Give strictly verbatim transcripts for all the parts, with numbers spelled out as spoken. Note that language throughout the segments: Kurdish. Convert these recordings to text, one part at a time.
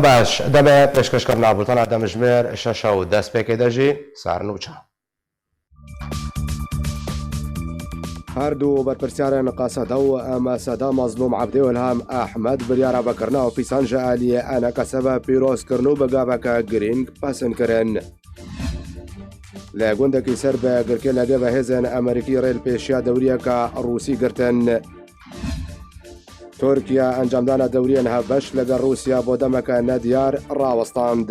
Baş, demê pêşkêşkirina bultena demjimêr şeş û destpêkê de jî sernûçe. Her du berpirsyarên Qesede û M S D Mazlûm Ebdî û Ilham Ehmed biryara vekirina ofîsan ji aliyê E N K S ve pîroz kirin û bi gaveke girîng pesend kirin. Li gundekî ser bi girkê Legê ve hêzên Amerîkî rê li pêşiya dewriyeke Rûsî girtin. Tirkiye encamdana dewriyên hevbeş li gel Rûsya bo demeke nediyar rawestand.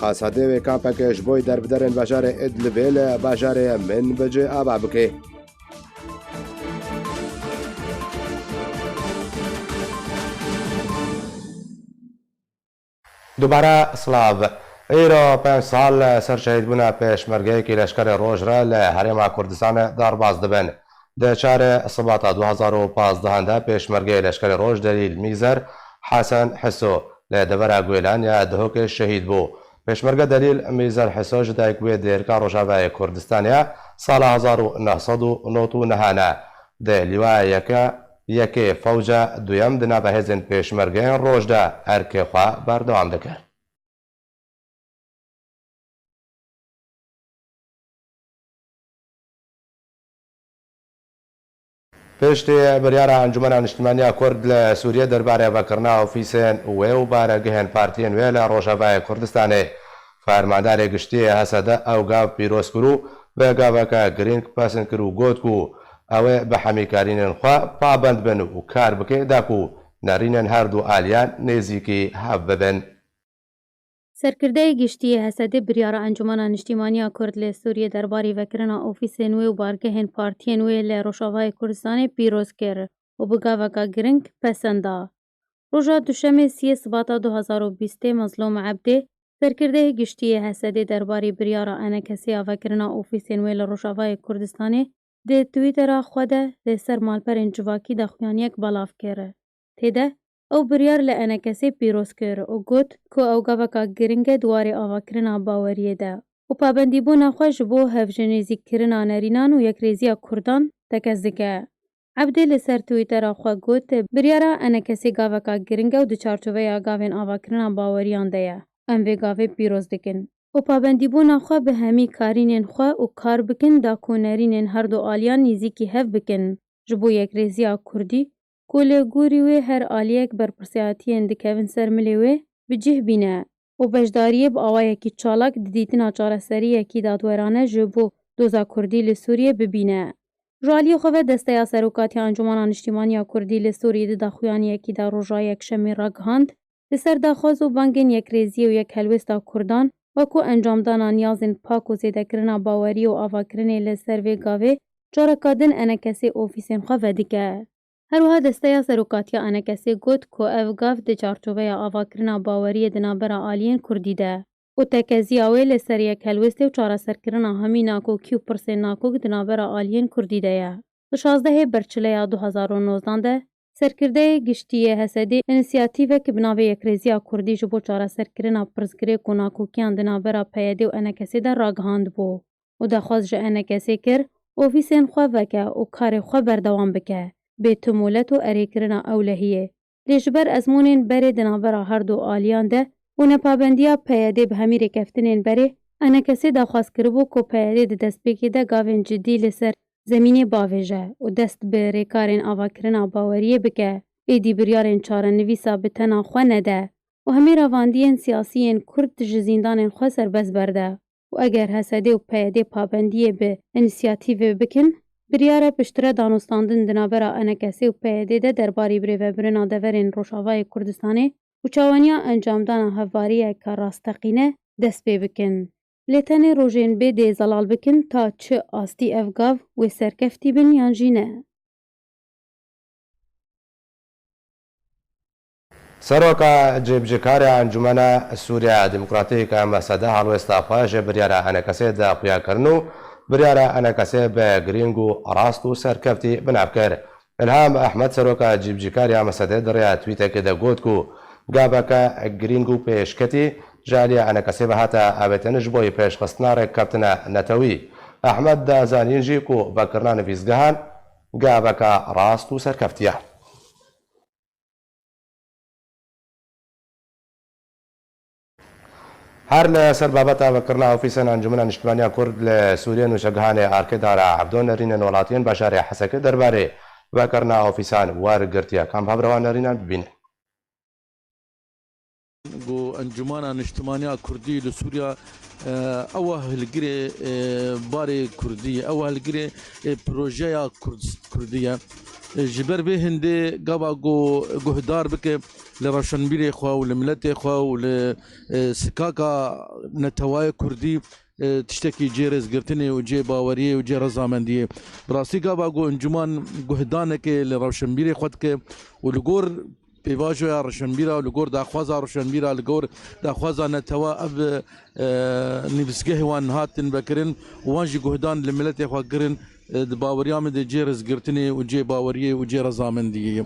Qesedê wê kampeke ji bo derbiderên bajarê Idlibê li bajarê Minbicê ava bike. Dubare silav. Îro pênc sal li ser şehîdbûna pêşmergeyekî leşkerê Roj re li Herêma Kurdistanê derbas dibin. Di çarê Sibata du hezar û pazdeh de pêşmergeyê leşkerê Roj Delîl Mîzer Hesen Hiso li devera Guêlan ya Dihokê şehîd bû. Pêşmerge Delîl Mîzer Hiso ji dayik bûye di Hêrika Rojavayê Kurdistanê ya sala hezar û neh sed û nod û neh ne. Di lîwaya yeke, yekê fewca duyem di nava hêzên pêşmergeyên Roj de erkê xwe berdewam dikir. Piştî biryara Encûmena Niştîmaniya Kurd li Sûriyê derbarê vekirina ofîsên wê û baregihên partiyên wê li Rojavayê Kurdistanê, Fermandarê Giştî yê H S D ew gav pîroz kir û bi gaveke girîng pesend kir û got ku ew ê bi hemî karînên xwe pabend bin û kar bike da ku nerînên her du aliyan nêzîkî hev bibin. Serkirdeyê Giştî yê H S D biryara Encûmena Niştîmaniya Kurd li Sûriyê derbarî vekirina ofîsên wê û bargehên partiyên wê li Rojavayê Kurdistanê pîroz kir û bi gaveka giring pesend da. Roja Duşemê siyê Sibata du hezar û bîstê Mezlûm Ebdê, serkirdeyê giştî yê H S D'ê derbarî biryara enekesê ya vekirina ofîsên wê li Rojavayê Kurdistanê di Twittera xwe de li ser malperên civakî daxuyaniyek belav kir. Têde ew biryar li enekesê pîroz kir û got ku ew gaveka giring e di warê avakirina baweriyê de û pabendîbûna xwe ji bo hevjinêzîkkirina nerînan û yekrêziya Kurdan tekez dike. Ebdê li ser Twittera xwe got, biryara enekesê gaveka giring e û di çarçoveya gavên avakirina baweriyan de ye. Em vê gavê pîroz dikin û pabendîbûna xwe bi hemî karînên xwe û kar bikin da ku nerînên her du aliyan nîzîkî hev bikin ji bo yekrêziya Kurdî ku li gorî wê her aliyek berpirsiyatiyên dikevin ser milê wê bi cih bîne û beşdariyê bi awayekî çalak di dîtina çareseriyekî dadwerane ji bo doza Kurdî li Sûriyê bibîne. Ji aliyê xwe ve Desteya Serokatiya Encûmena Niştîmaniya Kurdî li Sûriyê di daxuyaniyekî de roja Yekşemê ragihand, li ser daxwaz û bangên yekrêziyê û yekhelwêsta Kurdan, wekû encamdana niyazên pak û zêdekirina baweriyê û avakirinê li ser vê gavê careka din enekesê ofîsên xwe vedike. Her wiha Desteya Serokatiya enekesê got ku ev gav di çarçoveya avakirina baweriyê di navbera aliyên Kurdî de û tekeziya wê li ser yekhelwêstê û çareserkirina hemî nakokî û pirsên nakok di navbera aliyên Kurdî de ye. Di şazdehê Berçileya du hezar û nozdan de, serkirdeyê giştî yê H S D'ê înisiyatîvek bi navê Yekrêziya Kurdî ji bo çareserkirina pirsgirêk û nakokiyan di navbera P Y D û enekesê de ragihandibû û daxwaz ji enekesê kir, ofîsên xwe veke û karê xwe berdewam bike, bê tu molet û erêkirina ewlehiyê. Lê ji ber ezmûnên berê di navbera her du aliyan de û nepabendiya P Y D'ê bi hemî rêkeftinên berê, enekesê daxwaz kiribû ku P Y D'ê di destpêkê de gavên cidî li ser zemînê bavêje û dest bi rêkarên avakirina baweriyê bike, êdî biryarên çarenivîsa bi tena xwe nede û hemî revandiyên siyasî yên Kurd ji zîndanên xwe serbest berde û eger H S D û P Y D pabendiyê bi înisiyatîvê bikin, biryar e piştre danûstandin di navbera enekesê û P Y D de derbarî birêvebirina deverên Rojavayê Kurdistanê û çawaniya encamdana hevbariyeke rasteqîne dest pê bikin. Lê tenê rojên bê dê zelal bikin ta çi astî ev gav wê serkeftî bin yan jî ne. Seroka Cêbicîkarê Encûmena Sûriya Demokratîk, M S D, helwêsta xwe ji biryara enekesê de xuya kirin û biryara enekesê bi girîng û rast û serkeftî bi nav kir. Îlham Ehmed, seroka cîbicîkariya MSDê, di rêya twîtekê de got ku gaveke girîng û pêşketî ji aliyê ENKSê ve hate avêtin ji bo yê pêşxistina rêkeftina netewî. Ehmed da zanîn jî ku vekirina nivîsgehan gaveke rast û serkeftî ye. Her li ser babeta vekirina ofîsên Encûmena Niştimaniya Kurd li Sûriyê, nûçegihanê Arkê Dara Ebdo nerînên welatiyên bajarê Hesekê derbarê vekirina ofîsan wergirtiye. Kamp Havrewan nerînan bibîne. Ku Encûmena Niştimaniya Kurdî li Sûriya, e, ew e hilgirê, e, barê Kurdî, ew e hilgirê, e, projeya Kurd-, Kurdî ye. E, ji ber vê hindê gava ku guhdar bike li rewşenbîrê xwe û li miletê xwe û li, e, sikaka netewayê Kurdî, e, tiştekî cê rêzgirtinê û cê baweriyê û cê rezamendiyê. Bi rastî gava ku encûman guhdanekê li rewşenbîrê xwe dike û li gor pêvajoya rewşenbîra û li gor daxwaza rewşenbîra, li gor daxwaza netewa ev, e, nivîsgehê wan hatin vekirin û wan jî guhdan li miletê xwe kirin, e, di baweriya min de cê rêzgirtinê û cê baweriyê û cê rezamendiyê ye.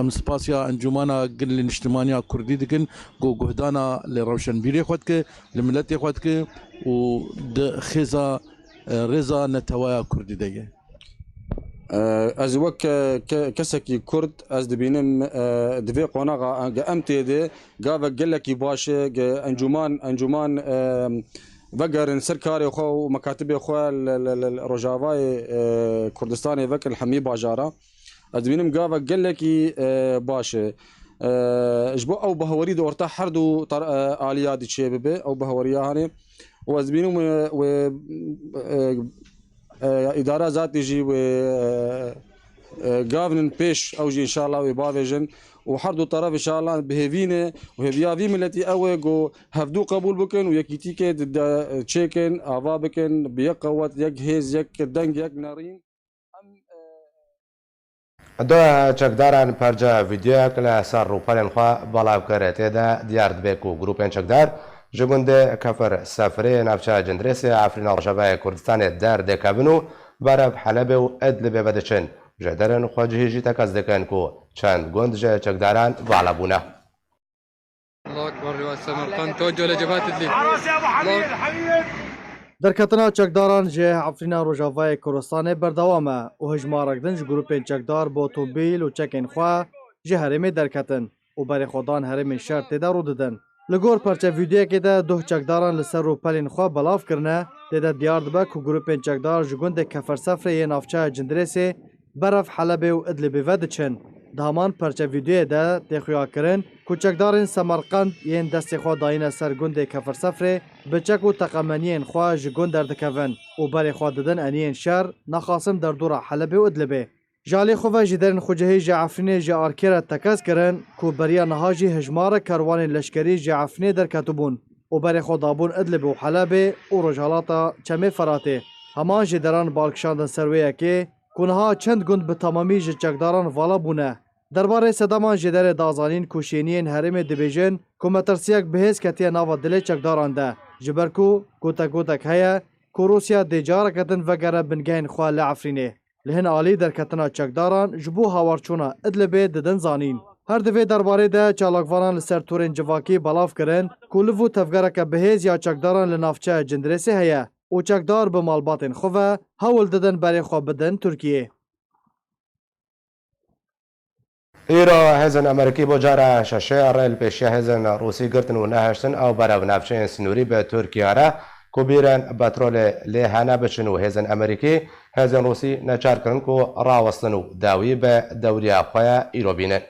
Em spasiya Encûmana Gilê Niştimaniya Kurdî dikin ku guhdana li rewşenbîrê xwe dike, li miletê xwe dike û di xêza, e, rêza netewaya Kurdî de ye. Ez wek, e, ke-, kesekî Kurd, ez dibînim, e, di vê qonaxa ge em tê de gavek gelekî baş e, ge encûman, encûman, e, vegerin ser karê xwe û mekatibê xwe li, li, li, li Rojavayê, e, Kurdistanê vekin hemî bajara. Ez dibînim gavek gelekî, e, baş e. E, ji bo ew bawerî di orta her du tar-, e, aliya di çêbibe, ew baweriya hene. Û ez dibînim wê, wê, e, e, îdara zatî jî wê, e, e, gavnin pêş, ew jî înşallah wê bavêjin. Û her du teref înşallah bi hêvî ne û hêviya vî miletî ew e ku hevdû qebûl bikin û yekîtîkê di de çêkin, ava bikin, bi yek qewet, yek hêz, yek deng, yek nerîn. Em, e, Du çekdaran perca vîdeoyek li ser rûpelên xwe belav kir. Tê de diyar dibe ku grûpên çekdar ji gundê Kefir Sefrê navçeya Cindirêsê Efrîna Rojavayê Kurdistanê derdikevin û berev Helebê û Idlibê ve diçin. Jêderên xwecihî jî tekez dikin ku çend gund ji çekdaran vala bûne. الله أكبر، لواء سمرقند توجه لجبهة إدلب. الله أكبر. Derketina çekdaran ji Efrîna Rojavayê Kurdistanê berdewam e û hejmarek din ji grûpên çekdar bi otomobîl û çekên xwe ji herêmê derketin û berê xwe dan herêmên şer tê de rû didin. Li gor perçe vîdeoyekê de duh çekdaran li ser rûpelên xwe belav kirine, tê de diyar dibe ku grûpên çekdar ji gundê Kefersefrê yê navçeya Cindirêsê berev Helebê û Idlibê ve diçin. Di heman perçe vîdeoyê de tê xuyakirin ku çekdarên Semerqend yên destê xwe dayîne ser gundê Kefirsefrê bi çek û teqemeniyên xwe ji gund derdikevin û berê xwe didin eniyên şer, nexasim derdora Helebê û Idlibê. Ji alî xwe ve jêderên xwecihî ji Efrînê ji Arkê re tekez kirin ku beriya niha jî hejmarek kerwanên leşkerî ji Efrînê derketibûn û berê xwe dabûn Idlib û Helebê û rojhilata Çemê Feratê. Heman jêderan bal kişandin ser wê yekê, ku niha çend gund bi temamî ji çekdaran vala bûne. Derbarê sedeman jêderê da zanîn ku şêniyên herêmê dibêjin ku metirsiyek bihêz ketiye nava dilê çekdaran de, ji ber ku gotegotek heye ku Rûsya dê careke din vegere bingehên xwe li Efrînê. Li hin alî derketina çekdaran ji bo hawarçûna Idlibê didin zanîn. Her di vê derbarê de çalakvanan li ser torên civakî belav kirin ku liv û tevgereke bihêz ya çekdaran li navçeya Cindirêsê heye û çekdar bi malbatên xwe ve hewl didin berê xwe bidin Tirkiyê. Îro hêzên Amerîkî bo cara şeşê rê li pêşiya hêzên Rûsî girtin û nehiştin ew berev navçeyên sînorî bi Tirkiye re ku bîrên petrolê lê hene biçin û hêzên Amerîkî hêzên Rûsî neçar kirin ku rawestin û dawî bi dewriya xwe ya îro bînin.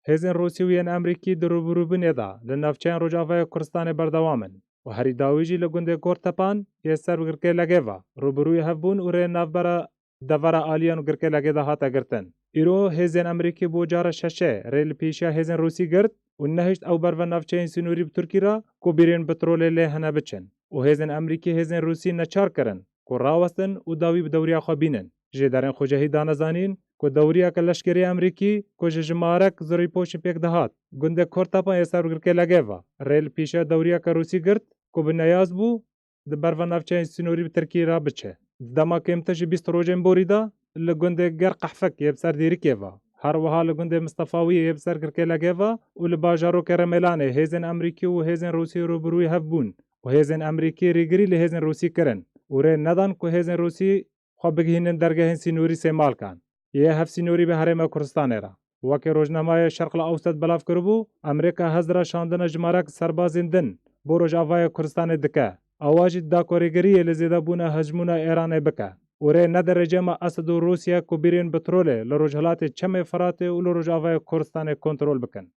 Hêzên Rûsî û yên Amerîkî di rûbirûbûnê de li navçeyên Rojavayê Kurdistanê berdewam in û herî dawî jî li gundê Gortepan yê ser bi girkê Legê ve rûbirûyê hev bûn û rê navbera devera aliyan û girkê Legê de hate girtin. Îro hêzên Amerîkî bo cara şeşê rê li pêşiya hêzên Rûsî girt û nehişt ew berve navçeyên sînorî bi Tirkî re ku bîrên petrolê lê hene biçin û hêzên Amerîkî hêzên Rûsî neçar kirin ku rawestin û dawî bi dewriya xwe bînin. Jêderên xwecihî dane zanîn ku dewriyeke leşkerî Amerîkî ku ji jimarek zirîpoşî pêk dihat, gundê Kortepa yê ser bi girkê Legê ve rê li pêşiya dewriyeke Rûsî girt ku bi neyaz bû di berva navçeyên sînorî bi Tirkî re biçe. Di dema kêmtir ji bîst rojên borî de li gundê Ger Qehfek yê bi ser Dêrikê ve, her wiha li gundê Mistefawiyê yê bi ser Girkêlegê ve û li bajarokê Remêlanê hêzên Amerîkî û hêzên Rûsî rûbirûyî hev bûn û hêzên Amerîkî rêgirî li hêzên Rûsî kirin û rê nedan ku hêzên Rûsî xwe bigihînin dergehên sînorî Sêmalkan yê hevsînorî bi Herêma Kurdistanê re. Wekî rojnameya Şerq El Ewsed belav kiribû, Amerîka hez re şandina jimarek serbazên din bo Rojavaya Kurdistanê dike. Ewa jî dida ku rêgiriyê li zêdebûna hejmûna Îranê bike û rê nede rejîma Esed û Rûsya ku bîrên petrolê li rojhilatê Çemê Firatê û li Rojavaya Kurdistanê kontrol bikin.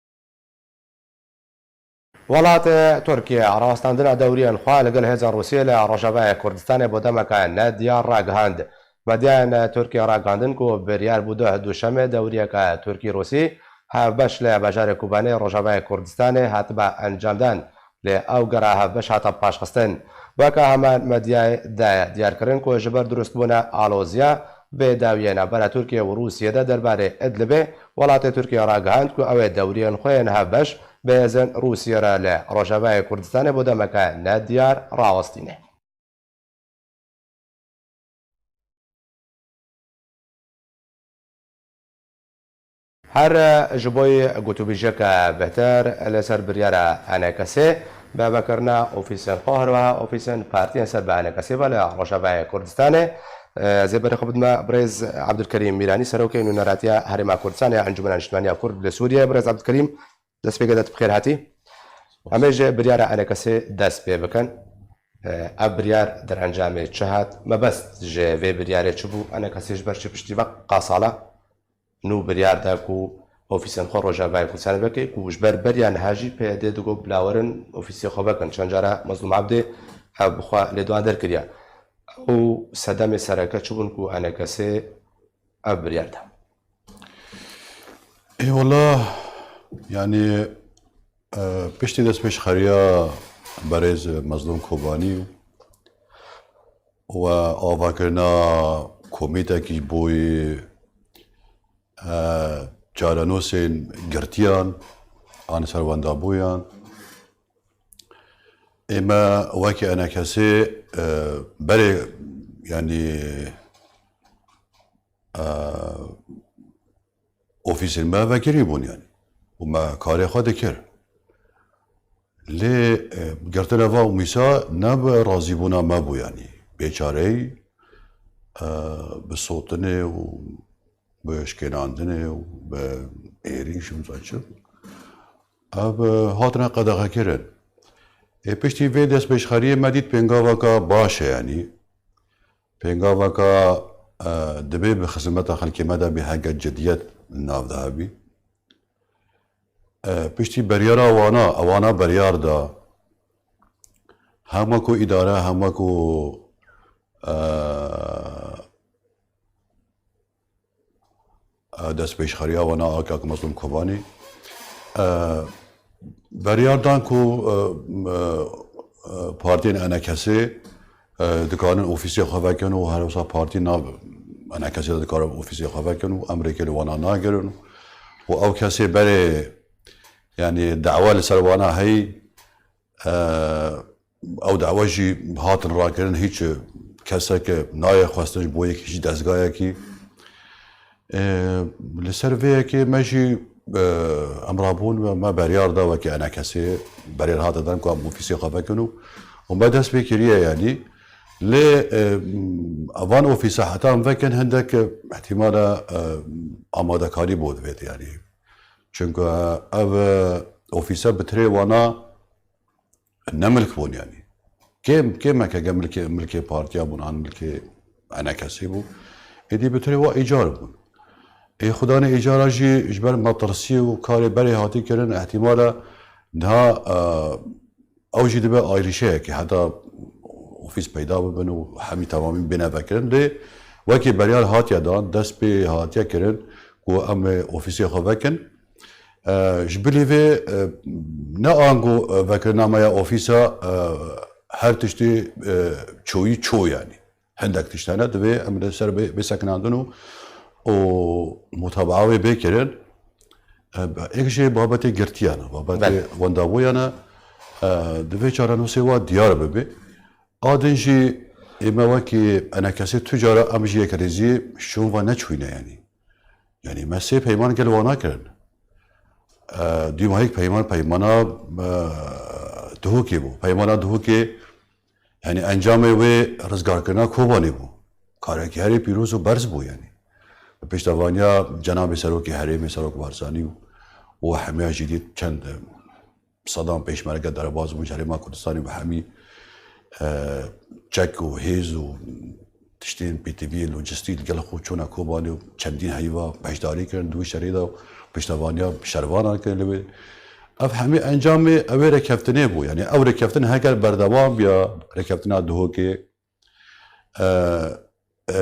Welatê Tirkiye rastandina dewriyên xwe li gel hêzên Rûsiyê li Rojavayê Kurdistanê bo demeke nediyar ragihand. Medyayên Tirkiye ragihandin ku biryar bû duh Duşemê dewriyeke Tirkî-Rûsî hevbeş li bajarê Kobanê Rojavayê Kurdistanê hatibe encamdan. Lê ew gera hevbeş hate paşxistin. Weke heman medyayê de diyar kirin ku ji ber durustbûna aloziya vê dawiyê navbera Tirkiye û Rûsiyê de derbarê Idlibê, welatê Tirkiye ragihand ku ew ê dewriyên xwe yên hevbeş bi hêzên Rûsiyê re li Rojavayê Kurdistanê bo demeke nediyar rawestîne. Her ji bo yê gotûbêjiyeke bêhtir li ser biryara ENKSê bi vekirina ofîsên xwe, her wiha ofîsên partiyên ser bi ENKSê ve li Rojavayê Kurdistanê, ez ê berê xwe bidime birêz Ebdulkerîm Mîranî, Serokê Nûneratiya Herêma Kurdistanê ya Encûmena Niştimaniya Kurd li Sûriyeyê. Birêz Ebdulkerîm, destpêkê te tu bi xêr hatî. Em ê ji biryara ENKSê dest pê bikin. Ev biryar derencamê çi hat? Mebest ji vê biryarê çi bû? ENKSê ji ber çi piştî vek qasala nû biryar da ku ofîsên xwe Rojavayê Kurdistanê veke ku ji ber beriya niha jî PYD digot bila werin ofîsê xwe vekin. Çend cara Mezlûm Ebdê ev bi xwe lêdowan derkiriye. Ew sedemê sereke çi bûn ku ENKSê ev biryar da? Ê wela, yanî, e, piştî destpêşxeriya berêz Mezlûm Kobanî û avakirina komîtekî boyê, e, çarenûsên girtiyan an serwendabûyan, ê me wekî ENKSê, e, berê, yanî, e, ofîsên me vekirî bûn, yanî, û me karê xwe dikir. Lê, e, girtina va û mîsa ne bi razîbûna me bû, yanî, bêçareyî, e, bi sotinê û bi şkênandinê û bi êrîş û çi, ev, e, hatine qedexekirin. Ê piştî vê destpêşxeriyê me dît pêngaveka baş e, yanî, pêngaveka, e, dibê bi xizmeta xelkê me de bî, heke cidiyet li nav de hebî. E, piştî beryara wana, ewana beryar da, hem wekû îdare, hem wekû, e, e, destpêşxeriya wana a kak Mezlûm Kobanî, e, beryar dan ku, e, e, e, partiyên ENKSê, e, dikarin ofîsê xwe vekin û her wisa partî nav ENKSê de dikarin ofîsê xwe vekin û emrêkê li wana nagirin û ew kesê berê, yanî, dawa li ser wana heyî, e, ew dawa jî hatin rakirin, hîç keseke nayê xwestin ji bo yek hîç dezgayekî. E, li ser vê yekê me jî, e, em rabûn, me, me beryar da wekî ENKSê, beryar hate dan ku em ofîsê xwe vekin û, û me dest pê kiriye, yanî. Lê, e, van ofîsa heta em vekin hindek, e, ihtimala, e, amadekarî bo divêt, yanî. Çunku, e, ev, e, ofîsa bi tirê wana ne milk bûn, yanî. Kêm, kêmek heke milkê, milkê partiya bûn, an milkê ENKSê bû. Êdî bi tirê wa îcar bûn. Ê xudanê îcara jî ji ber metirsî û karê berê hatî kirin, ihtimala niha, e, ew jî dibe ayrîşeyekê, heta ofîs peyda bibin û hemî temamî bêne vekirin. Lê wekî beryar hatiye dan, dest pê hatiye kirin ku em ê ofîsê xwe vekin. E, ji bilî vê, e, ne ango, e, vekirina me ya ofîsa, e, her tiştî, e, çoyî ço, yanî. Hindek tişt hene, divê em li ser bê, bê sekinandin û, û mutabaa wê bê kirin. E, êk jê babetê girtiyan e, babetê Belê. wendabûyan e, e, divê çarenûsê wa diyar bibe. A din jî, Ê me wekî enekesê tu cara em ji yekrêziyê şûn ve neçûyne yanî. Yanî me sê peyman gel wana kirin. E, dîmahîk peyman peymana, e, Duhokê bû. Peymana Duhokê, yanî encamê wê rizgarkirina Kobanê bû. Karekî herê pîroz û berz bû yanî. Bi pêştevaniya Cenabê Serokê Herêmê Serok Barzanî û, û hemiya jî dît çend, e, sedan pêşmerge derbaz bûn ji Herêma Kurdistanê bi hemî, e, çek û hêz û tiştên pêtiviyê lojistîk li gel xwe çûne Kobanê û çendîn heyva beşdarî kirin di wî şerê de û pêştevaniya şervanan kirin li wê. Ev hemî encamê ew ê rêkeftinê bû. Yanî ew rêkeftin heger berdewam biya, rêkeftina Duhokê, e, e,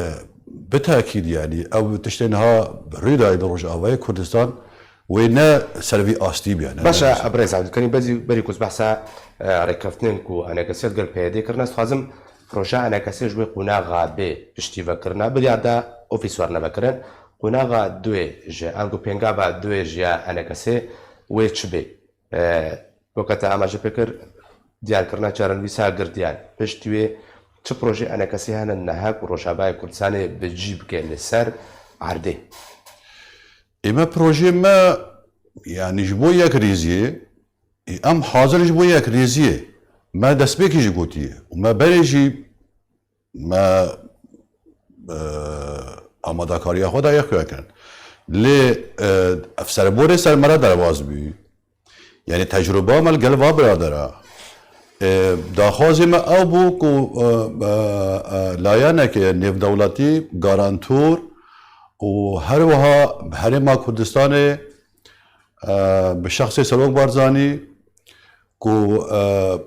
bi tekîd, yanî ew tiştên ha rû dayê li Rojavayê Kurdistan wê ne ser vî astî biya, ne Baş e, ne Birêz Ebdulkerîm, berî, berî ku ez behsa, e, rêkeftinên ku enekesê digel P Y D'ê kirine, ez dixwazim projeya enekesê ji wê qonaxa bê piştî vekirina, biryar da ofîs werne vekirin. Qonaxa duê jî, ango pêngava duê jî ya enekesê wê çi bê? E, weke te amaje pê kir, diyarkirina çarenivîsa girtiyan. Piştî wê çi projeyê enekesê hene niha ku Rojavayê Kurdistanê bi cî bike li ser erdê? Ê me projeyê me, yanî ji bo yekrêziyê, ê em hazir in ji bo yekrêziyê. Me destpêkê jî gotiye û me berê jî me, e, amadekariya xwe daye xuya kirin. Lê, e, ev serborê ser me re derbas bû. Yanî tecrûba me li gel va biradera. E, daxwazê me ew bû ku, e, e, e, layeneke nêvdewletî, garantor û her wiha Herêma Kurdistanê, e, bi şexsê Serok Barzanî, ku, e,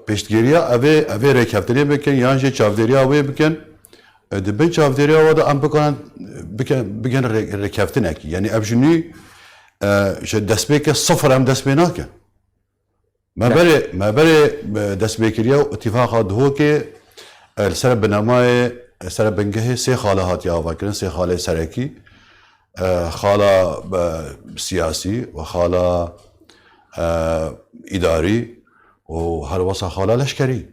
piştgiriya evê, evê rêkeftinê bikin yan jî çavdêriya wê bikin, e, di bin çavdêriya we de em bikarin, bikin, bikin rê-, rêkeftinekî. Yanî ev ji nû, e, ji destpêkê sifir em dest pê nakin. Me Ne. berê, me berê, e, destpêkiriya û îtîfaqa Duhokê, e, li ser binemayê, li ser bingehê sê xala hatiye avakirin, sê xalê serekî. E, xala, e, siyasî û xala, e, îdarî û her wesa xala leşkerî.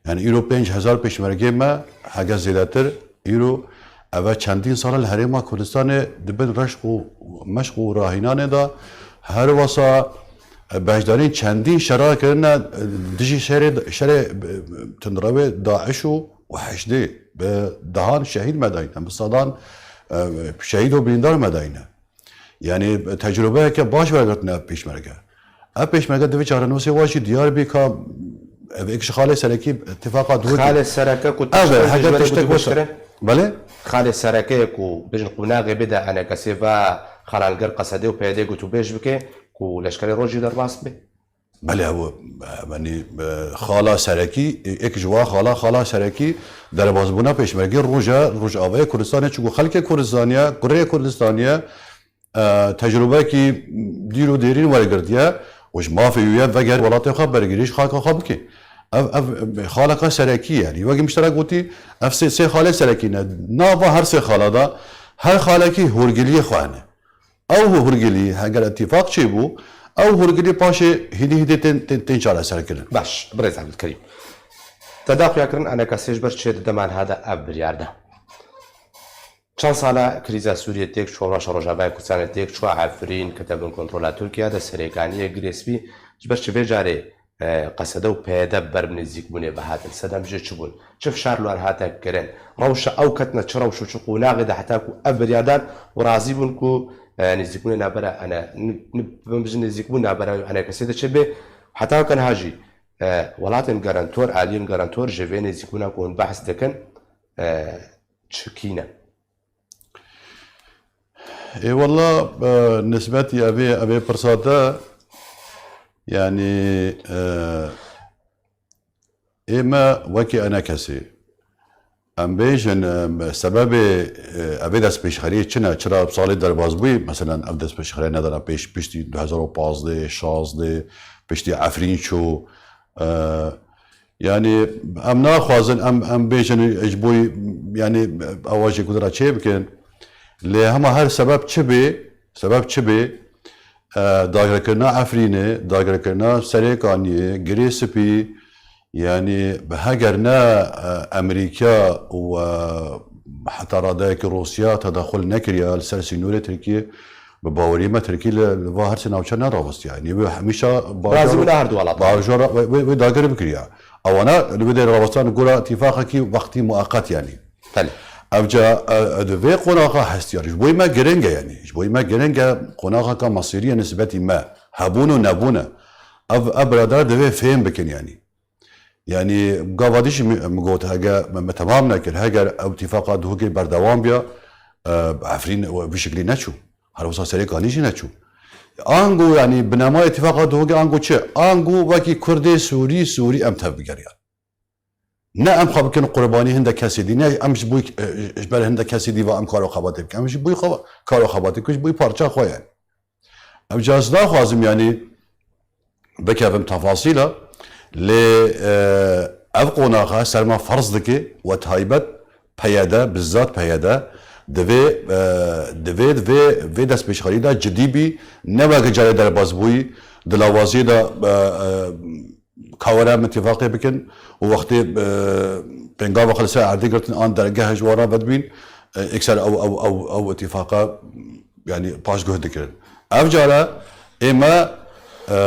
Yanî îro pênc hezar pêşmergê me, heke zêdetir, îro ev e çendîn sal e li Herêma Kurdistanê di bin reşq û meşq û rahînanê de her wesa, e, beşdarîn çendîn şera kirine, e, dijî şerê, şerê, e, tundrewê DAIŞ û, û heşdê. Bi dehan şehîd me dayîne, bi sedan, e, şehîd û birîndar me dayîne. Yanî tecrûbeyeke baş wergirtine ev pêşmerge. Ev pêşmerge divê çarenûsê wa jî diyar bî ka ev êk ji xalê serekî îtîfaqa Duhokê. Xalê sereke ku Ev e, tiştek heke ji we re tiştek gotu wisa. Belê? Xalê sereke ku bijin qonaxê bide enekesê va xalan ger Qesedê û P Y D gotûbêj bike ku leşkerê rojî derbas be. Belê, ew, e, yanî, e, xala serekî, e, êk ji wa xala, xala serekî derbasbûna pêşmergê roja, Rojavayê Kurdistanê, çunku xelkê Kurdistaniye, kurê Kurdistaniye, e, tecrûbekî dîr û dêrîn wergirtiye û ji mafê wî ye veger welatê xwe bergirî ji xaka xwe bike. Ev, ev, e, xaleka serekî ye. Yanî wekî min ji te re gotî, ev sê, sê xalê serekî ne. Nava her sê xala de her xalekî hûrgiliyê xwe hene. Ew hûrgilî, heger îtîfaq çêbû, ew hûrgilî paşê hîdî hîdî tên, tên, tên çareserkirin. Baş, birêz Ebdulkerîm. Te da xuyakirin enekesê ji ber çi di dema niha de ev biryar da? Çend sala krîza Sûriyê têk çû, rewşa Rojavayê Kurdistanê têk çû, Efrîn kete bin kontrola Tirkiye de, Serêkaniyê, Girê Spî, ji ber çi vê carê e, Qesede û P Y D ber bi nêzîkbûnê ve hatin. Sedem jê çi bûn? Çi fişar li wan hate kirin? Rewşa ew ketine çi rewş û çi qonaxê de heta ku ev biryar dan û razî bûn ku, e, nêzîkbûnê navbera ene, n-, n-, bin bijin nêzîkbûn navbera enekesê de çi bê? Heta weke niha jî, e, welatên garantor, aliyên garantor ji vê nêzîkbûna ku hûn behs dikin, e, çi kî ne? Ê wela, e, nisbetî evê, evê pirsa te, yanî, e, ê me wekî enekesê, em bêjin, e, sebebê, e, evê destpêşxeriyê çi ne? Çira salê derbas bûyî, meselen, ev destpêşxeriya nedana pêş, piştî du hezar û pazdeh, şazdeh, piştî Efrîn çû, e, Yanî em naxwazin em, em bêjin ji bo, yanî ewa jî ku dira çê bikin. Lê hema her sebeb çi bê, sebeb çi bê, e, dagirkirina Efrînê, dagirkirina Serêkaniyê, Girê Spî, Yani bi heger ne e, Amerîka û e, heta radeyekî Rûsya tedexul nekiriya li ser sînorê Tirkiyê, bi bawerî me Tirkî li, li va her sê navçe nerawestiya. Yani wê hemîşa Razî bûne her du welat. Bajara wê, wê, wê dagir bikiriya. Ewana li wê derê rawestan gora îtîfaqekî wextî mueqet yani. Belê. Evca e, e, di vê qonaxa hestiya ji bo me giring e yani. Ji bo me giring e qonaxeka mesîrî ye nisbetî me. Hebûn û nebûn e. Ev, ev biradar divê fêm bikin yani. Yani gava dî jî min min got hege me, me temam nekir. Heger ew îtîfaqa Duhokê berdewam biya, e, Efrîn bi şiklî neçû. Her wisa serê kanî jî neçû. Ango yani binemayê îtîfaqa Duhokê ango çi? Ango wekî Kurdê Sûrî, Sûrî em tevbigeriyan. Ne em xwe bikin qurbanî hindek kesê dî, ne em ji bo, e, ji ber hindek kesê dî ve em kar û xebatê bikin. Em ji bo xwe kar û xebatê bikin, ji bo parça xwe ye. Ev cihaz naxwazim, yanî bikevim tefasîla, lê, e, ev qonaxa ser me ferz dike, we taybet P Y D, bizzat P Y D, divê, e, divê, divê vê destpêşxerî de cidî bî, ne weke carê derbas bûyî, di lawaziyê de, e, e, ka were em îtîfaqê bikin û wextê, e, pêngava xwe li ser erdê girtin an dergeh ji wan re vedibîn, e, yekser ew, ew, ew, ew îtîfaqa, yanî paşguh dikirin. Ev care ê me, e,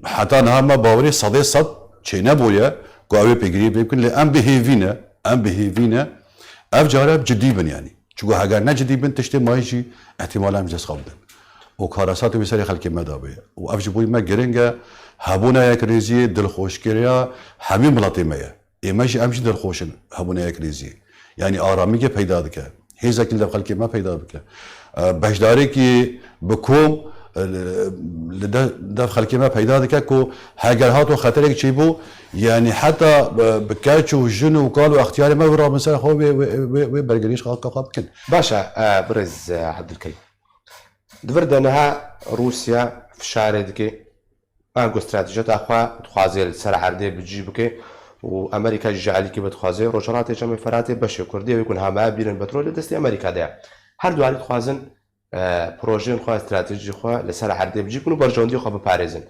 heta niha me bawerî sedê sed çênebûye ku ew ê pêgiriyê pê bikin, lê em bi hêvî ne, em bi hêvî ne, ev care em cidî bin yanî. Çunku heger ne cidî bin, tiştê mayî jî ihtimal em ji dest xwe bidin. Û karasatê wî serê xelkê me dabûye. Û ev ji bo me giring e, hebûna yekrêziyê, dilxweşkiriya hemî miletê me ye. Ê me jî, em jî dilxweş in hebûna yekrêziyê. Yanî aramîkê peyda dike. Hêzekî li dev xelkê me peyda bike. E, beşdarekî bi kom, e, li, li de-, dev xelkê me peyda dike ku heger hato xeterek çêbû, yanî heta, e, bi keç û jin û kal û extiyarê me wê rabin ser xwe wê, wê, wê, wê bergirîş xwe, xwe bikin. Baş e, e, birêz, e, Ebdulkerim. Di vir de niha Rûsya fişarê dike. Ango stratejiyeta xwe dixwaze li ser erdê bi cî bike û Amerîka jî ji alîkî ve dixwaze Rojhelatê Çemê Feratê beşê Kurdî wê ku niha me bînin petrol li destê Amerîka de ye. Her du alî dixwazin, e, projeyên xwe, stratejî xwe li ser erdê bi cî bikin û berjewendiyê xwe biparêzin.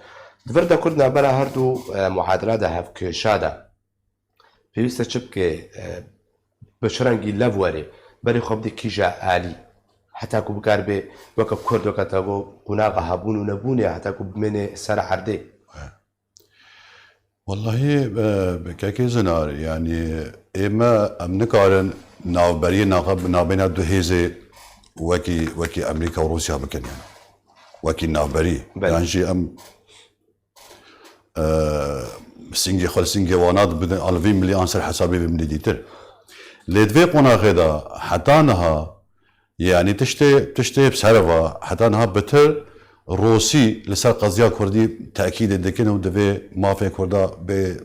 Di vir de Kurd navbera her du, e, muadila de hevkêşa de. Pêwîst e çi bike, e, bi çi rengî lev were, berê xwe bide kîja alî, heta ku bikaribe weke Kurd, weke te got, qonaxa hebûn û nebûnê, heta ku bimêne ser erdê. Wellahî, e, kekê Zinar, yanî ê me, em nikarin navberiyê naxe-, navbeyna du hêzê wekî, wekî Amerîka û Rûsya bikin, yanî wekî navberî. Belê. Yan jî em e, singê xwe li singê wana dibidin, an li vî milî an ser hesabê vî milî dîtir. Lê di vê qonaxê de heta niha, yanî tiştê, tiştê bi ser ve heta niha bitir Rûsî li ser qeziya Kurdî tekîdê dikin û divê mafê Kurda bê,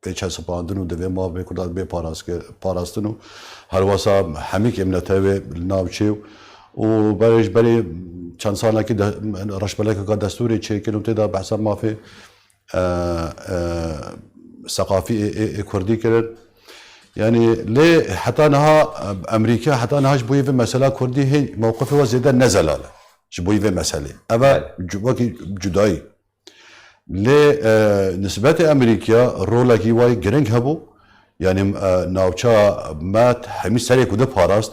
bê çesipandin û divê mafê Kurda bê paraske-, parastin û her wesa hemî kêmnetewê li navçê û, û berê ji berê çend salekî de, reşbelekeka destûrê çêkin û tê de behsa mafê, e, e, seqafî ê, ê, ê Kurdî kirin. Yanî lê heta niha, e, Amerîka heta niha ji bo yê vê mesela Kurdî hê mewqifê we zêde ne zelal e. Ji bo yê vê meselê. Ev e Belê. cu-, wekî cudayî. Lê, e, nisbetê Amerîkaya rolekî wayî giring hebû. Yanî, e, navça me hemî serê ku diparast,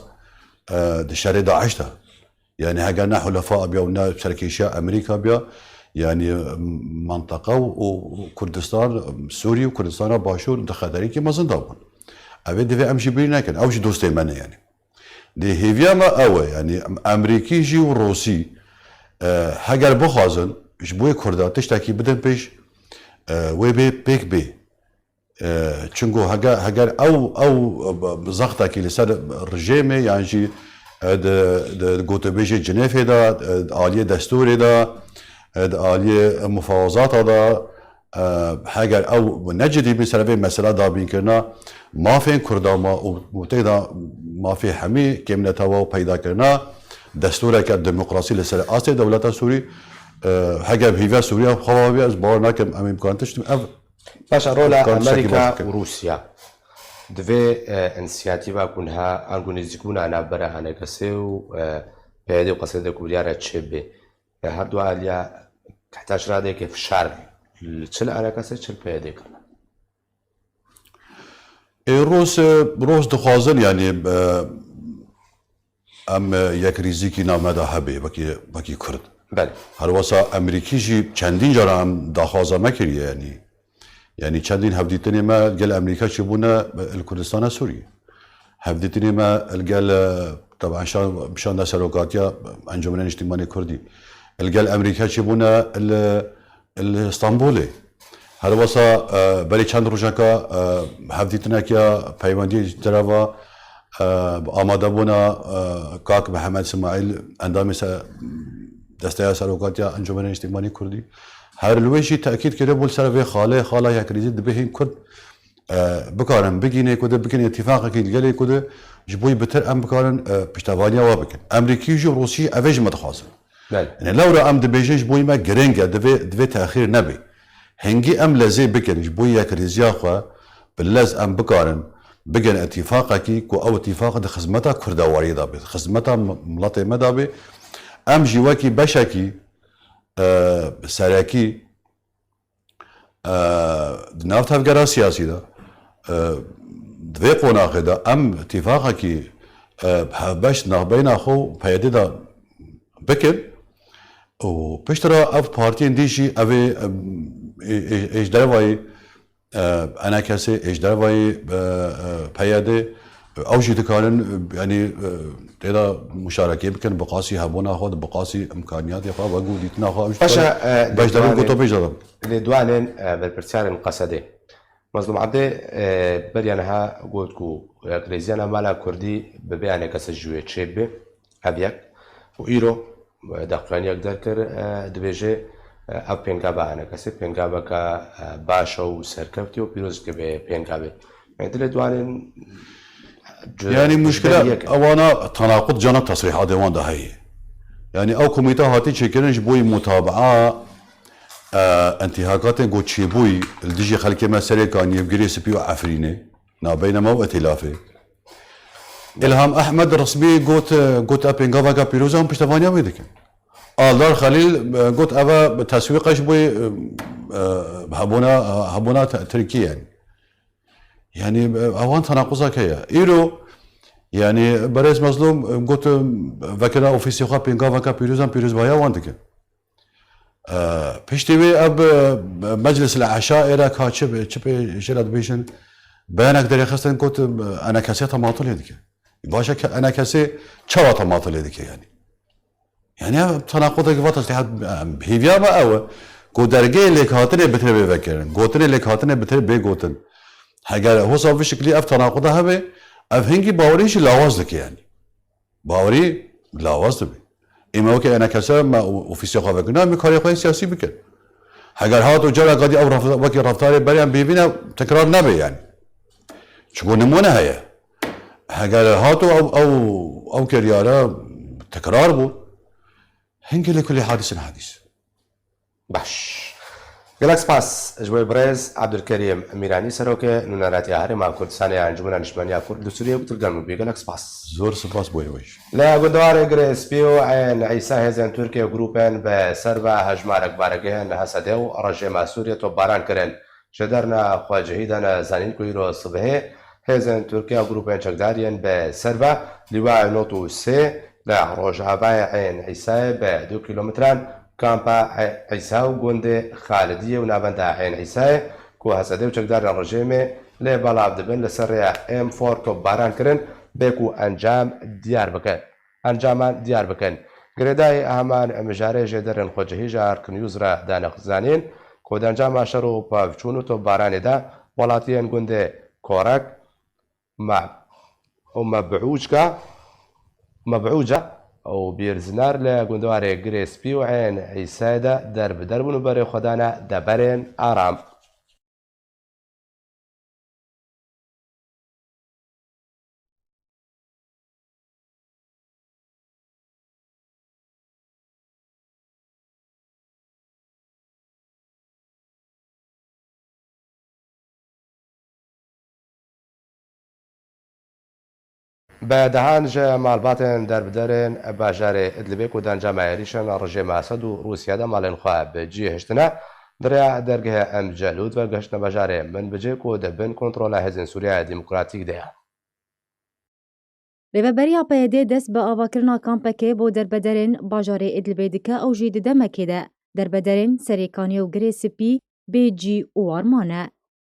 e, di şerê DAIŞ de. Yanî heger ne hulefa biya û ne serkêşiya Amerîka biya, yanî, e, menteqa û, û Kurdistan, Sûrî û Kurdistana Başûr di xeterîkî mezin de bûn. Ev ê divê em jî bîr nekin. Ew jî dostê me ne yanî. Lê hêviya me ew e, yanî Amerîkî jî û Rûsî, e, heger bixwazin ji bo yê Kurda tiştekî bidin pêş, e, wê bê pêk bê. E, çunku hege-, heger ew, ew, e, zextekî li ser rejêmê yan jî, e, di, di gotûbêjê Cinêfê de, e, di aliyê destûrê de, e, di aliyê mufawazata de, E, heger ew ne cidî bin ser vê mesela dabînkirina mafên Kurda ma û, û tê de mafê hemî kêmnetewa û peydakirina destûreke demokrasî li ser astê dewleta Sûrî, e, heger hîve Sûriya xwe ve bê, ez bawer nakim em ê imkan tişt ev Paşa rola imkan tiştekî Amerîka baş bikin. Û Rûsya di vê, e, înisiyatîva ku niha ango nêzîkbûna navbera H N K S ê û, e, P Y D û qesê de ku biriya re çêbê. E, her du aliya heta ji radeyekê fişar Li çi li E N K S, çi li P Y D kirine? Ê Rûs, Rûs dixwazin, yanî, e, em, e, yekrîzîkî nav me de hebe, wekî, wekî Kurd. Belê. Her wesa Emerîkî jî çendîn caran em daxwaza me kiriye, yanî. Yanî çendîn hevdîtinê me gel Emerîka çêbûne, e, li Kurdistana Sûriyê. Hevdîtinê me li gel, e, taban şan, şan de serokatiya Encûmena Niştimanê Kurdî. Li gel Emerîka çêbûne li, li Stenbolê. Her wesa, e, berî çend rojeka, e, hevdîtineke peywendiyê ji dereva, e, amadebûna, e, kak Mihemed Simaîl, endamê se-, desteya serokatiya Encûmena Niştimanê Kurdî. Her li wê jî tekîd kiribû li ser vê xalê, xala yekrîzî dibê hîn Kurd, e, bikarin bigînê ku de bikin îtîfaqekî li gelê ku de ji bo yî bitir em bikarin, e, piştevaniya wa bikin. Emerîkî jî Rûsî evê ji me dixwazin. Belê. Yanî lewra em dibêjin ji bo yî me giring e, divê, divê texîr nebe. Hingî em lezê bikin ji bo yekrêziya xwe, bi lez em bikarin bigin îtîfaqekî ku ew îtîfaq di xizmeta kurdewariyê de be, xizmeta miletê me de be. Em jî wekî beşekî, e, serekî, e, di nav tevgera siyasî de, e, di vê qonaxê de em îtîfaqekî, e, hevbeş navbeyna xwe û P Y D de bikin û piştre ev partiyên dî jî ev ê, em, ê, ê, ê ji dervayî, e, E N K S'ê, ê ji dervayî, e, e, P Y D, ew jî dikarin, e, yanî, e, tê de muşarekê bikin, bi qasî hebûna xwe, bi qasî imkaniyatê xwe, wek û dîtina xwe, ew jî Paşa, dikarin e, beş derû lêdwanên, goto pêş de. Lêdwanên, e, berpirsiyarên Qesedê. Mezlûm Ebdê, e, beriya niha got ku, e, krêziyana mala Kurdî bi vê E N K S ji wê çêbibe. Ev yek. Û îro, e, daxuyaniyek derkir, e, dibêje, e, ev pêngava E N K S'ê pêngaveke, e, baş e û serkevtî û pîroz dike vê pêngavê. Yanî dilê dwanên cu-, Yanî muşkila yek e. Ewana tenaqud cana tesrîhatê wan de heye. Yanî ew komîte hatî çêkirin ji bo yî mutabaa, e, întîhakatên ku çêbûyî li dijî xelkê me Serêkaniyê, Girê Spî û Efrînê, nabeyna me û îtîlafê. Îlham Ehmed resmî got, got ev pêngaveke pîroz e, em piştevaniya wê dikin. Aldar Xelîl, e, got ev e teswîq e ji bo, e, e, hebûna, hebûna te-, Tirkiyê yanî. Yanî, e, ewan tenaquzek heye. Îro, yanî, berêz Mezlûm, e, got, e, vekirina ofîsê xwe pêngaveke pîroz e, em pîrozbahiya wan dikin. E, piştî wê ev, e, Meclis el Eşa êrek ha çi be, çi pê jê re dibêjin, beyanek derêxistin got, e, E N K S tematulê dike. Baş e, E N K S çawa tematulê dike yanî? Yanî ev tenaqudek vata işte, em, hêviya me ew e ku dergehê lêkhatinê bitirê bê vekirin. Gotinê lêkhatinê bitirê bê gotin. Heger hosa vî şiklî ev tenaquda hebe, ev hingî bawerî jî lawaz dike yanî. Bawerî lawaz dibe. Ê me weke E N K S me û-, ofîsê xwe vekirina, em ê karê xwe yê siyasî bikin. Heger hat û careka dî ew ref-, wekî reftarê beriyan bêvîne, tekrar nebe yanî. Çiko nimûne heye. Heger hat û ew, ew, ew kiryara tekrar bû, hingê lê kulî hadîsin hadîs. Baş. Gelek spas ji bo birêz Abdulkerîm Mîranî, serokê Nûneratiya Herêma Kurdistanê ya Encûmena Niştmaniya Kurd li Sûriyê, û tu li gel min bûyî. Gelek spas. Zor spas bo we jî. Li gundewarê Girê Spî û Eyn Îsa hêzên Tirkiyê û grûpên bi ser ve hejmarek baregehên H S D û rejîma Sûriyê topbaran kirin. Ji derna xwecihî de ne zanîn ku îro sibehê hêzên Tirkiye û grûpên çekdar yên bi ser ve Lîwayê nod û sê li rojavayê Eyn Îsayê bi du kîlometran kampa Eyn Îsa û gundê Xalidiyê û navenda Eyn Îsayê ku H S D û çekdarên rejîmê lê belav dibin li ser rêya M four topbaran kirin bê ku encam diyar bikin. Encaman diyar bikin. Girêdayî heman mijarê jêderên xwecihî ji Ark News re dane zanîn ku di encama şer û pevçûn û topbaranê de welatiyên gundê Korek, Me-, û Mebûcka, Mebûca û Bîrzinar li gundewarê Girê Spî û Eyn Îsayê de der bi der bûn û berê xwe dane deverên aram. Bi dehan ji malbatên derbiderên bajarê Idlibê ku di encama êrîşên rejîma Esed û Rûsya de malên xwe bi cî hiştine, Di rêya dergeha Em Celûd ve gehiştine bajarê Minbicê ku di bin kontrola Hêzên Sûriya Demokratîk de ye. Rêveberiya P Y D dest bi avakirina kampekê bo derbederên bajarê Idlibê dike, ew jî di demekê de derbederên Serêkaniyê û Girê Spî bê cî û war mane.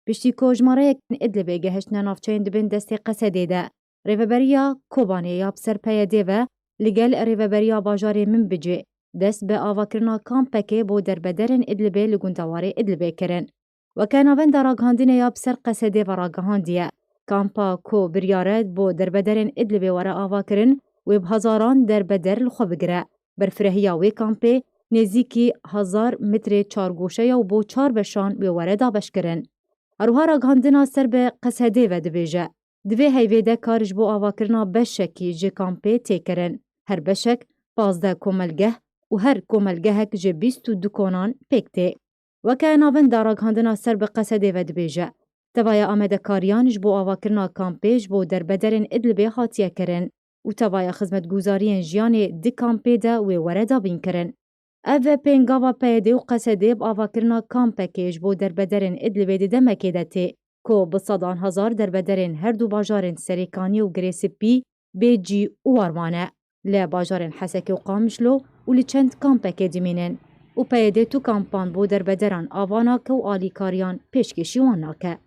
Piştî ku jimareyek Idlibê gehiştine navçeyên di bin destê Qesedê de, Rêveberiya Kobanê ya bi ser P Y D ve li gel Rêveberiya Bajarê Minbicê dest bi avakirina kampekê bo derbederên Idlibê li gundewarê Idlibê kirin. Weke navenda ragihandinê ya bi ser Qesedê ve ragihandiye, kampa ku biryar e bo derbedarên Idlibê were avakirin, wê bi hezaran derbeder li xwe bigire. Berfirehiya wê kampê nêzîkî hezar metrê çargoşe ye û bo çar beşan wê were dabeşkirin. Herwiha ragihandina ser bi Qesedê ve dibêje, di vê heyvê de kar ji bo avakirina beşekî ji kampê tê kirin. Her beşek pazdeh komelgeh û her komelgehek ji bîst û du konan pêk tê. Weke navenda ragihandina ser bi Qesedê ve dibêje, tevaya amadekariyan ji bo avakirina kampê ji bo derbedarên Idlibê hatiye kirin û tevaya xizmetguzariyên jiyanê di kampê de wê were dabînkirin. Ev pêngava P Y D û Qesedê bi avakirina kampekê ji bo derbedarên Idlibê di demekê de tê ku bi sedan hezar derbedarên her du bajarên Serêkaniyê û Girê Spî bê cî û war mane. Li bajarên Hesekê û Qamişlo û li çend kampekê dimînin û P Y D tu kampan bo derbedaran ava nake û alîkariyan pêşkêşî wan nake.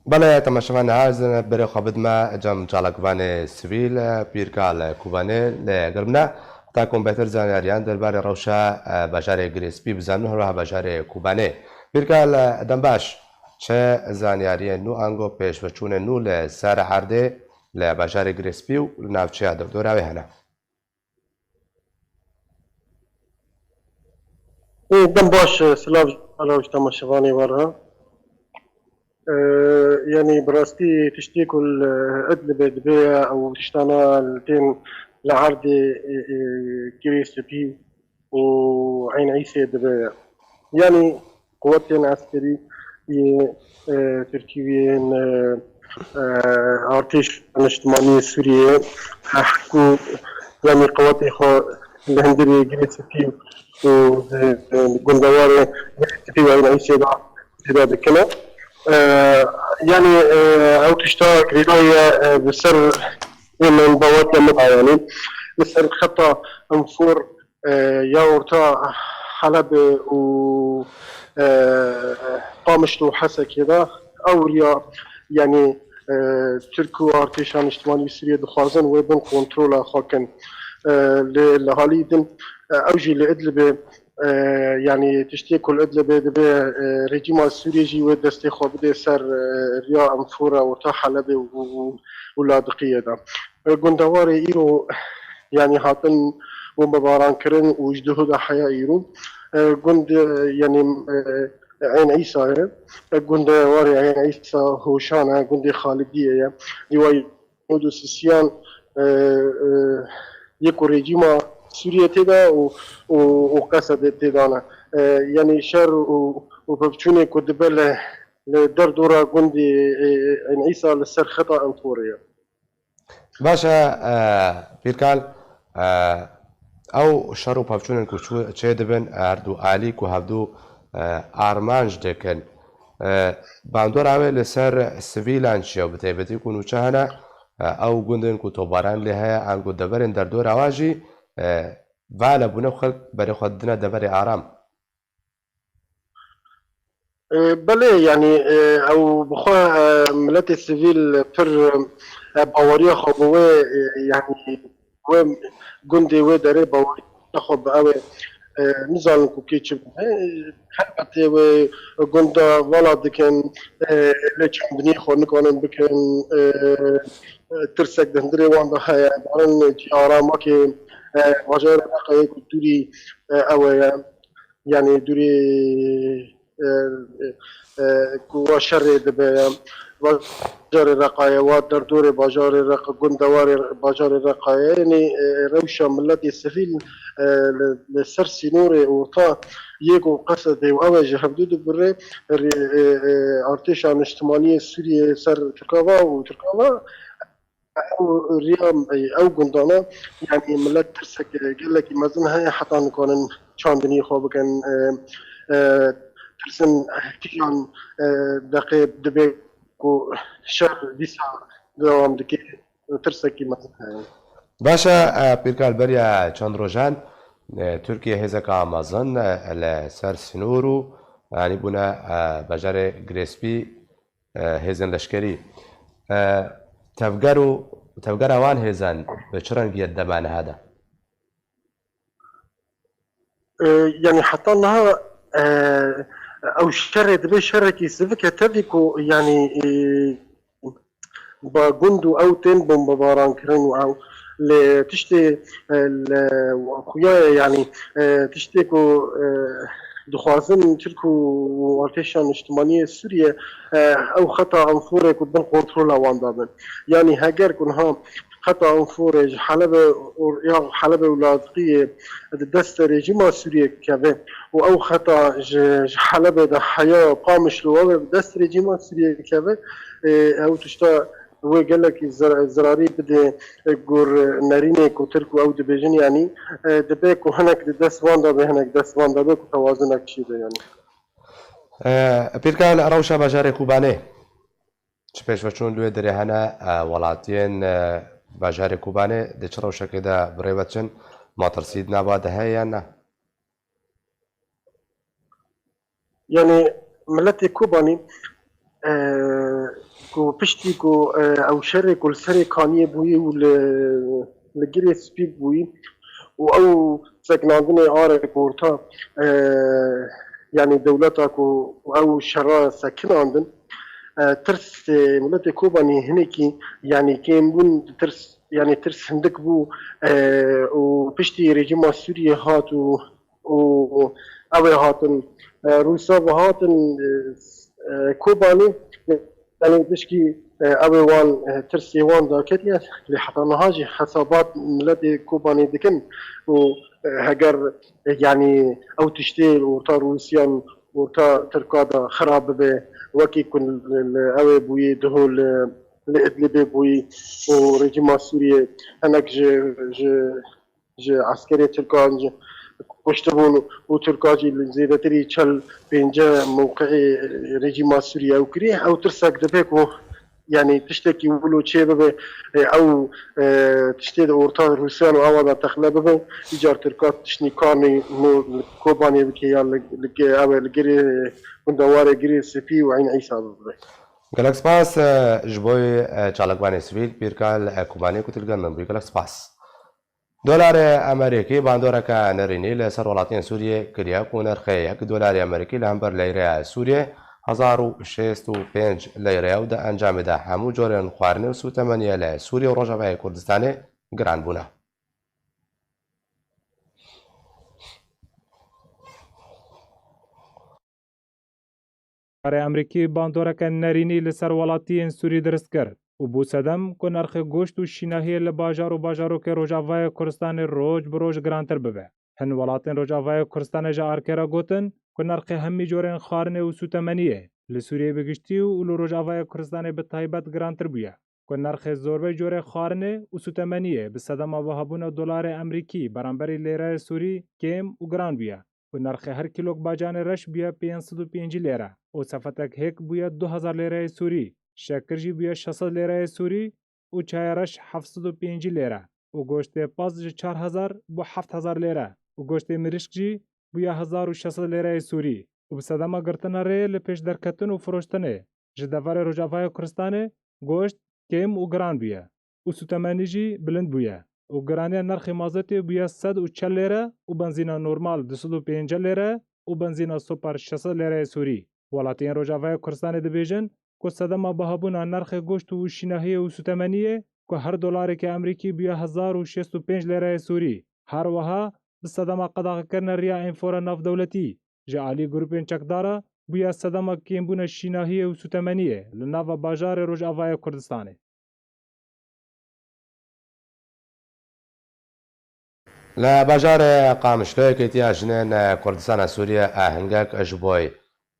Belê, temaşevan, ez berê xwe bidime cem çalakvanê sivîl, Pîrkal Kubanê li gel min e. Heta ku em bêhtir zanyariyan derbarê rewşa, e, bajarê Girê Spî bizanin, her wiha bajarê Kubanê. Pîrkal, e, dem baş, çi zanyariyên nû ango pêşveçûnên nû li ser erdê li bajarê Girê Spî û li navçeya dordora wê hene? Ê, dem baş, e, silav ji we re û ji temaşevanê we re. E, yanî bi rastî tiştê ku li Idlibê dibe ew tiştana li tên li erdê, e, e, Girê Spî û Eyn Îsê dibe. Yanî quwetên eskerî yê, e, Tirkî yên, e, e, artêşa niştimanî yê Sûriyeyê, e, ku, yanî, qewetê xwe li hundirê Girê Spî û di, e, gundewarê Girê Spî û Eyn Îsê de peyda dikine. E, yanî, e, ew tişta girêdayî ye, e, bi ser, ê min, baweriya min de, yanî, li ser xeta Enfûr, e, ya orta Helebê û, e, Qamişlo û Hesekê de ewriya, yanî, e, Tirk û artêşa niştimanî Sûriyê dixwazin wê bin kontrola xwe kin. E, lê li halî din, e, ew jî li Idlibê, e, yanî tiştê ku li Idlibê dibe, e, rejîma Sûriyê jî wê destê xwe bide ser, e, riya Enfûra orta Helebê û, û, û Ladiqiyê de. E, gundewarê îro, yanî hatin bombebaran kirin û ji duhû de heya îro. E, gund, e, yanî, e, Eyn Îsa ye. E, gundewarê Eyn Îsa Hoşan e, gundê Xalidiyê ye. Lîwayî Umûd û Sisiyan, e, e, yê ku rejîma Sûriyê tê de û, û, û Qesedê tê de ne. E, yanî şer û, û pevçûnê ku dibe li, li derdora gundê, e, Eyn Îsa li ser xeta Enfûrê ye. Baş e, e, Pîrkal, e, ew şer û pevçûnên ku çû-, çêdibin, her du alî ku hevdu, e, armanc dikin, e, bandora wê li ser sivîlan çi ye? Bi taybetî ku nûçe hene, e, ew gundên ku tobaran lê heye, ango deverên derdora wan jî, e, vala bûne xelk berê xwe didine deverê aram. E, belê, yanî, e, ew bi xwe, e, miletê sivîl pir, e, baweriya xwe bi wê, e, yanî, wê gundê, wê derê baweriya xwe bi ew ê, e, nizanin ku kê çi bûne. E, helbetê wê gunda vala dikin, e, lê çandiniyê xwe nikarin bikin, e, e, tirsek di hundirê wan de heye. Barin cî aramakê, e, bajarê Reqayê ku dûrî, e, ew ê ye. Yanî dûrî, e, e, e, ku wa şerê dibe, bajarê Reqayê, wa derdorê bajarê Req-, gundewarê bajarê Reqayê, yanî, e, rewşa miletê sivîl, e, li, li ser sînorê orta yê ku Qesedê û ew e ji hevdû dibire, rê-, e, e, artêşa niştimaniyê Sûriyê ser Tirka ve û Tirka ve, ew riya, e, ew gundana, yanî millet tirsek, e, gelekî mezin heye, heta nikarin çandiniyê xwe bikin, e, e, tirsin kîjan, e, deqê dibe ku şer dîsa dewam dike, tirsekî mezin heye. Baş e, e, Pîrkal, beriya çend rojan, e, Tirkiye hêzeka mezin, e, li ser sînor û, yanî bûne, e, bajarê Girêspî, e, hêzên leşkerî. E, tevger û tevgera wan hêzan bi çi rengî ye di dema niha de? E, yanî heta niha, e, ew şerê dibe şerekî sivik e, tevî ku, yanî, e, ba gund û ew tên bombebaran kirin û ew lê tiştê, e, li xuya ye, yanî, e, tiştê ku, e, dixwazin Tirk û artêşa niştimaniyê Sûriye, e, ew xeta Enforê ku bin kontrola wan de bin. Yanî heger ku niha xeta Enforê ji Helebê û, ya Helebê û Lazqiyê di dest rejîma Sûriyê keve û ew xeta ji, ji Helebê de heya Qamişlo ew ê bi dest rejîma Sûriyê keve, e, ew tişta wê gelekî zir-, zirarî bide, e, gor nerînê ku Tirk û ew dibêjin, yanî, e, dibe ku hinek di dest wan de be, hinek dest wan de be ku tewazinek çêbe, yanî. E, Pîrkal, rewşa bajarê Kobanê çi pêşveçûn li wê derê hene? E, welatiyên, e, bajarê Kobanê di çi rewşekê de bi rê ve diçin? Metirsî di nava de heye yan na? Yanî miletê Kobanî, e, ku piştî ku, e, ew şerê ku li serê Kaniyê bûyî û li, li Girê Spî bûyî û ew sekinandinê arek orta, e, yanî dewleta ku ew şera sekinandin, e, tirsê miletê Kobanî hinekî, yanî kêmbûn, tirs, yanî tirs hindik bû, e, û piştî rejîma Sûriyê hat û û ew ê hatin, e, Rûsa ve hatin, e, e, Kobanê, yanî pişkî, e, ew ê wan, e, tirsê wan daketiye, lê heta niha jî hesabat miletê Kobanê dikin û, e, heger, e, yanî ew tiştê li orta Rûsiyan, orta Tirka de xirab bibe, wekî ku li, li ew ê bûyî, diho li, li Idlibê bûyî û rejîma Sûriyê hinek ji, ji ji eskerê Tirkan ji kuştibûn û Tirka jî li zêdetirî çel pêncî mewqeyê rejîma Sûriye ew kiriye. Ew tirsek dibe ku, yanî tiştekî wilo çê bibe, e, ew, e, tiştê di orta Rûsiyan û awa de texle bibe, îcar Tirka tiştnî kar nî li Kobanê bike ya li, li, ew ê li girê gundewarê Girê Spî û Eyn Îsa bibe. Gelek spas, e, ji bo, e, çalakvanê sivîl, Pîrkal, e, Kobanê ku tu li gel min bûyî. Gelek spas. Dolarê Amerîkî bandoreke nerînî li ser welatiyên Sûriyê kiriye ku nirxê yek dolarê Amerîkî li hember leyreya Sûriyê hezar û şêst û pênc leyre ye û di encamê de hemû corên xwarinê û sûtemeniyê li Sûriyê û Rojavayê Kurdistanê giran bûne. Karê Amerîkî bandoreke nerînî li ser welatiyên Sûrî dirist kir û bû sedem ku nirxê goşt û şînahiyê li bajar û bajarokê Rojavayê Kurdistanê roj bi roj girantir bibe. Hin welatên Rojavayê Kurdistanê ji arkê re gotin ku nirxê hemî corên xwarinê û sûtemeniyê li Sûriyê bi giştî û li Rojavayê Kurdistanê bi taybet girantir bûye, ku nirxê zorbey corê xwarinê û sûtemeniyê bi sedema bihabûna dolarê Amerîkî beramberî lêreyê Sûrî kêm û giran bûye. û nirxê her kîlok bacanê reş bûye pênc sed û pêncî lêre û sefetek hêk bûye du hezar lêreyê Sûrî, şekir jî bûye şeş sed lêreyê Sûrî û çayê reş heft sed û pêncî lêre û goştê pez ji çar hezar bû heft hezar lêre û goştê mirîşk jî bûye hezar û şeş sed lêreyê Sûrî û bi sedema girtina rê li pêş derketin û firoştinê ji deverê Rojavayê Kurdistanê goşt kêm û giran bûye û sûtemenî jî bilind bûye û giraniya nirxê mazotê bûye sed û çel lêre û benzîna normal du sed û pêncî lêre û benzîna super şeş sed lêreyê Sûrî. Welatiyên Rojavayê Kurdistanê dibêjin ku sedema bihabûna nirxê goşt û şînahiyê û sûtemeniyê ku her dolarekê Amerîkî bûye hezar û şêst û pênc lêreyê Sûrî, her wiha bi sedema qedexekirina riya enfora navdewletî ji alî grûpên çekdara bûye sedema kêmbûna şînahiyê û sûtemeniyê li nava bajarê Rojavayê Kurdistanê. Li bajarê Qamişlo Yekîtiya Jinên Kurdistana Sûriye ahengek ji bo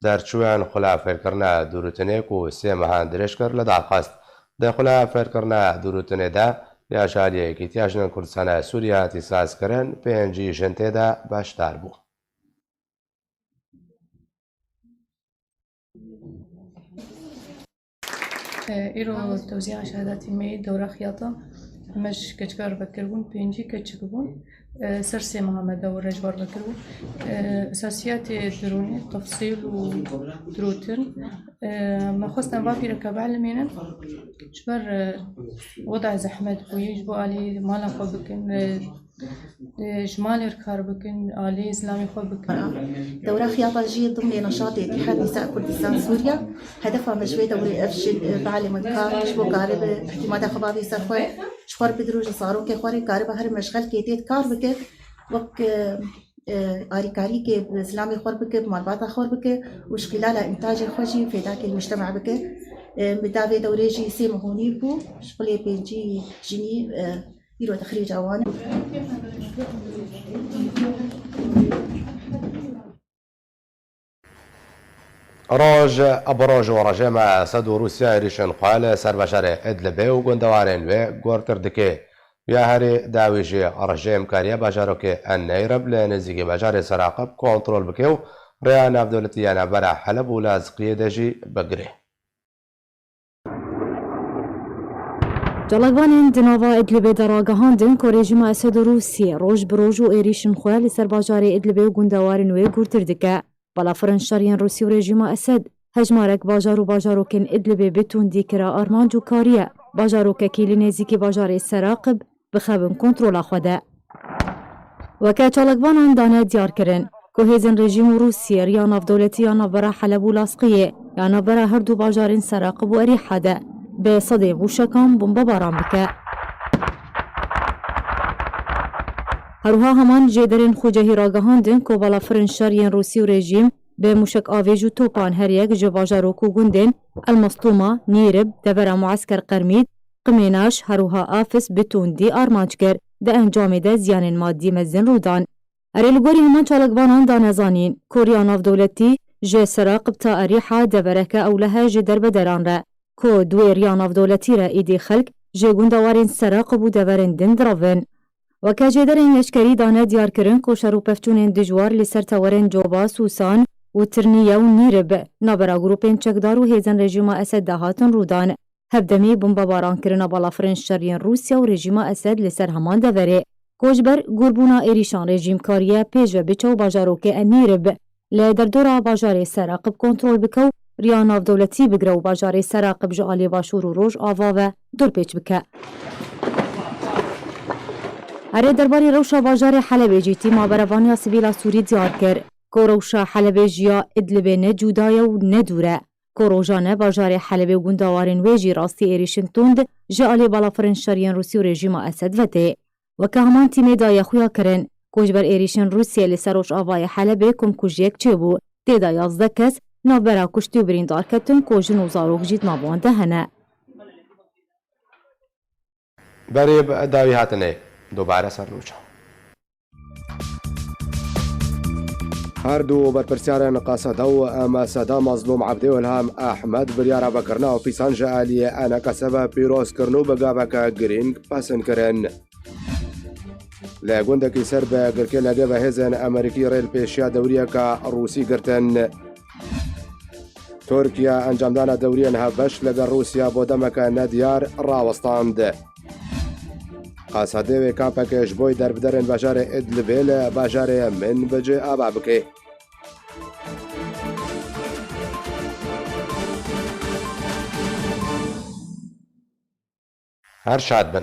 derçûyên xwe li fêrkirina dûrûtinê ku sê mehan dirêj kir li dar xist. Di xwe li fêrkirina dûrûtinê de ya ji aliyê Yekîtiya Jinên Kurdistana Sûriye hatî sazkirin, pêncî jin tê de beşdar bû. Îro tewzîya şehadetî me yê dewra xiyata, me ji keçika re vekiribûn, pêncî keçik bûn. Ser sê meha me dewre ji bar vekiribû. Esasiyatê dirûnê, tefsîl û dirûtin. Me xwest em va pîreke bilimînin. Ji ber weda zehmet bûyî, ji bo alî mala xwe bikin, ji malê re kar bikin, alî zilamê xwe bikin. Dewra xiyata jî dimnê neşatê Îtîhad Nîsa Kurdistan Sûriye. Hedefa me ji vê dewrê ev jin, e, bielîmin kar, ji bo karibe îtîmada xwe bavê ser xwe, ji xwe re bidiro, ji zarokê xwe re karibe her meşxelkê tê kar bike. Wek, e, e, arîkarîkê bi zilamê xwe re bike, bi malbata xwe re bike û ji xîlala întajê xwe jî fêdakê li mujtema bike. E, bi da vê dewrê jî sê meh û nîv bû, ji xulê pêncî jinî, e, îro texrîca wan e. Roj bi roj û rejêma Esed û Rûsya êrîşên xwe li ser bajarê Idlibê û gundewarên wê gurtir dike. Ya herî dawî jî rejêm kariye bajarokê Enneyrib li nêzîkî bajarê Seraqib kontrol bike û rêya navdewletî ya navbera Heleb û Lazqiyê de jî bigire. Çalakvanên di nava Idlibê de ragihandin ku rejîma Esed û Rûsiyê roj bi roj û êrîşên xwe li ser bajarê Idlibê û gundewarên wê gurtir dike. Balafirên şer yên Rûsî û rejîma Esed hejmarek bajar û bajarokên Idlibê bi tundî kira armanc û kariye bajarokekî li nêzîkî bajarê Seraqib bixebin kontrola xwe de. Weke çalakvanan dane diyar kirin ku hêzên rejîm û Rûsiyê riya navdewletî ya navbera Heleb û Lasqiyê ya navbera her du bajarên Seraqib û Erîha de bi sedê mûşekan bombebaran bike. Herwiha heman jêderên xucehî ragihandin ku balafirên şer yên Rûsî û rejîm bi mûşek avêj û topan her yek ji bajarok û gundên El Mestûma, Nîrib, devera Muesker Qermîd, Qimênaş, herwiha Afis bi tundî armanc kir, di encamê de ziyanên madî mezin rû dan. Erê, li gorî heman çalakvanan dane zanîn ku riya navdewletî ji Seraqib ta Erîha devereke ewleh e ji derbederan re, ku di wê riya navdewletî re êdî xelk ji gundewarên Seraqib û deverên din direvin. Weke jêderên leşkerî dane diyarkirin ku şer û pevçûnên dijwar li ser tewerên Coba, Sûsan û Tirnîye û Nîrib navbera grûpên çekdar û hêzên rejîma Esed de hatin rûdan. Hevdemî bombebaran kirina balafirên şer yên Rûsya û rejîma Esed li ser heman deverê, ku ji ber gûrbûna êrîşan rejîm kariye pêş ve biçe û bajarokê Enîrib li derdora bajarê Seraqib kontrol bike û riya navdewletî bigire û bajarê Seraqib ji alî başûr û rojava ve dorpêç bike. Erê, derbarê rewşa bajarê Helebê jî tîma berevaniya sivîla Sûrî diyar kir ku rewşa Helebê ji ya Idlibê ne cuda ye û ne dûr e, ku rojane bajarê Helebê û gundewarên wê jî rastî êrîşên tund ji alî balafirên şer yên Rûsî û rejîma Esed ve tê. Weke heman tîmê daye xuya kirin ku ji ber êrîşên Rûsiyê li ser rojavayê Helebê komkujiyek çêbû, tê de yazdeh kes navbera kuştî û birîndar ketin ku jin û zarok jî di nav wan de hene. Berê bi dawî hatinê, dubare ser nûçe. Her du berpirsiyarên Qesede û M S D Mezlûm Ebdî û Ilham Ehmed biryara vekirina ofîsan ji aliyê E N K S ve pîroz kirin û bi gaveke girîng pesend kirin. Li gundekî ser bi girkê Negeve hêzên Amerîkî rê li pêşiya dewriyeke Rûsî girtin. Tirkiye encamdana dewriyên hevbeş li gel Rûsya bo demeke nediyar rawestand. Qesedê wê kampekê ji bo derbederên bajarê Idlibê li bajarê Minbicê ava bike. Her şad bin.